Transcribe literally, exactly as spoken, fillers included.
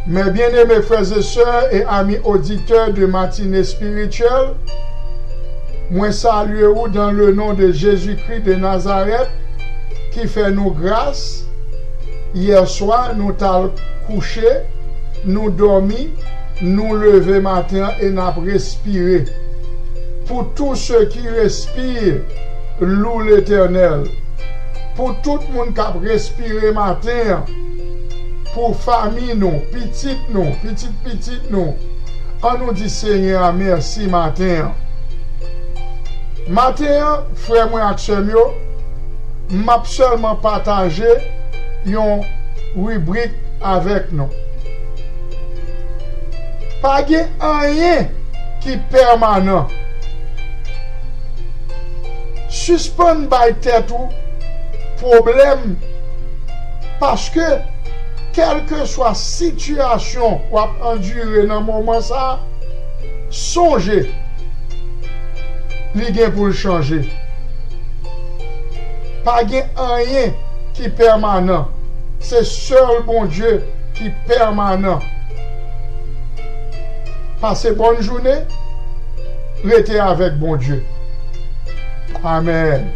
Mes bien-aimés frères et sœurs et amis auditeurs de Matinée Spirituelle, mwen salye ou dans le nom de Jésus-Christ de Nazareth, ki fè nou gras. Yè swa, nou t al kouche, nou dòmi, nou leve maten an e n ap respire. Pour tous ceux qui respirent, loue l'Éternel. Pou tout moun k ap respire maten an, pou fanmi nou, pitit nou, pitit pitit nou, an nou di Senyè a mèsi maten an. Maten an, frè mwen ak sè m yo, m ap sèlman pataje yon ribrik avèk nou. Pa gen anyen ki pèmanan. Sispann bay tèt ou pwoblèm, paske kèlkeswa sitiyasyon w ap andire nan moman sa a, sonje li gen pou l chanje. Pa gen anyen ki pèmanan. Se sèl Bondye ki pèmanan. Pase bòn jounen, rete avèk Bondye. Amèn.